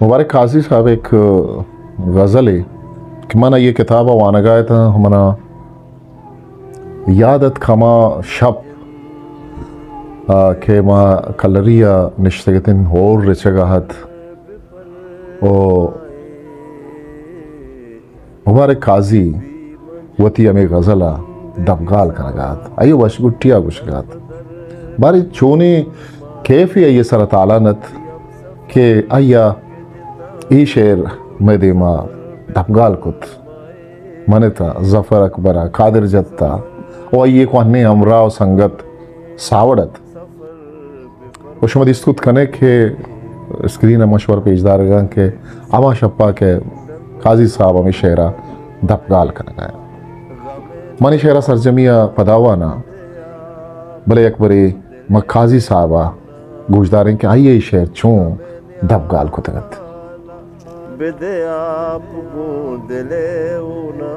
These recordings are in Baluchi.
مبارک قاضی صاحب، ایک غزل ہے کہ من یہ کتاب وانگا اتاں، منا یاد ات کہ ہما شپ، آ، کہ ما کلری ءَ نشتگ اتیں، ہور رچگ ءَ ات، او مبارک قاضی وتی ہمے غزل ءَ دپگال کنگ ءَ ات، آئی ءَ وشگٹی ءَ گوشگ ءَ ات۔ باریں چونیں کیفے آئی ءِ سر ءَ تالان ات کہ آئی ءَ اے شعر مئے دیم ءَ دپگال کت۔ من اتاں، ظفر اکبر ءَ، قادر جت ءَ، و آئی ءِ کوہنیں ہمراہ و سنگت ساوڑ ات۔ و شما دیست کت کنے کہ اسکرین ءَ من شمارا پیش دارگ ءَ آں کہ ہما شپ ءَ کہ قاضی صاحب ہمے شعر ءَ دپگال کنگ ءَ آں۔ من اے شعر ءَ سرجمی ءَ پدا واناں، بلے یک برے ما قاضی صاحب ءَ گوشداریں کہ آئی ءَ اے شعر چون دپگال کتگ ات۔ بدے آپ گوں دل ءِ ہونا،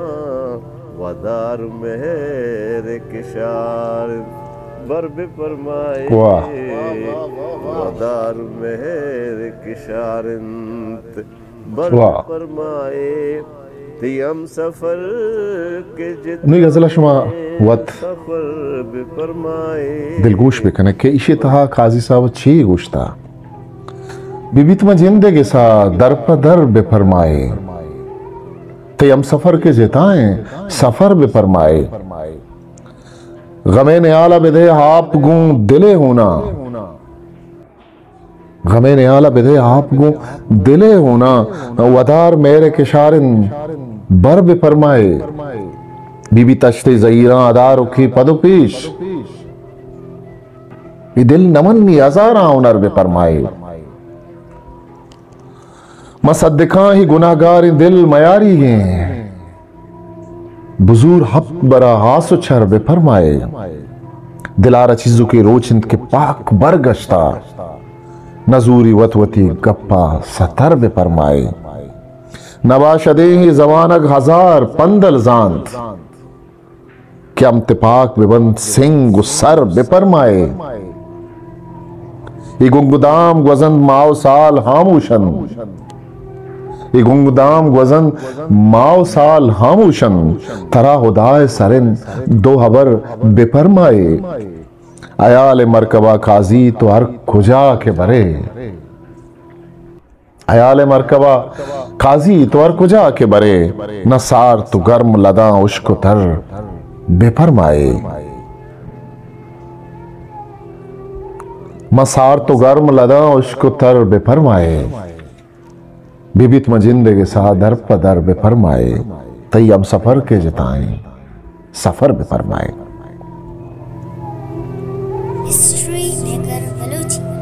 ودار مہر کشار انت بر بفرمائے۔ واہ۔ ودار مہر کشار انت بر واہ۔ بفرمائے۔ تئی ہم سفر کے جتنے نی غزل شما وت سفر بفرمائے۔ دلگوش بکنے کہ ایشی تہا قاضی صاحب چی گوشتا۔ ببیت من جندے گسا در پہ در بفرمائے۔ تئی ہم سفر کے جتائیں سفر بفرمائے۔ غمے نیال بدے آپ گوں دلے ہونا۔ غمے نیال بدے آپ گوں دلے ہونا۔ ودار مہر کشارن بر بفرمائے۔ بی بی تشتے زہیراں ادار کی پد و پیش۔ اے دل نمنی ہزاراں ہنر بفرمائے۔ ما صدقاں ہی گناہگاریں دل میاریگیں۔ بزور ہپت برا آس و چر بفرمائے۔ دلارا چیزوکے روچ انت کہ پاک برگشتا۔ نزوری وت وتی گپا ستر بفرمائے۔ نباشدیں ہی زمانگ ہزار پندل زانت۔ کہ ہم تپاک بہ بنت سنگ و سر بہ پرمائے۔ اے گنگ و دام گوزنت ماہ و سال ہاموش انت۔ اے گنگ و دام گوزنت ماہ و سال ہاموش انت۔ ترا ہدائے سر انت دو ہبر بہ پرمائے۔ حیال مرکبہ قاضی تو ہر کجا کہ برے۔ حیال مرکبہ قاضی تو ہر کجا کہ برے، نہ سارت و گرم لداں اشک و تر بہ پرمائے۔ ما سارت و گرم لداں اشک و تر بہ پرمائے۔ ببیت ما جندے گسا در پہ در بہ پرمائے۔ تئی ہم سفر کے جتائیں سفر بہ پرمائے۔ History maker Balochi.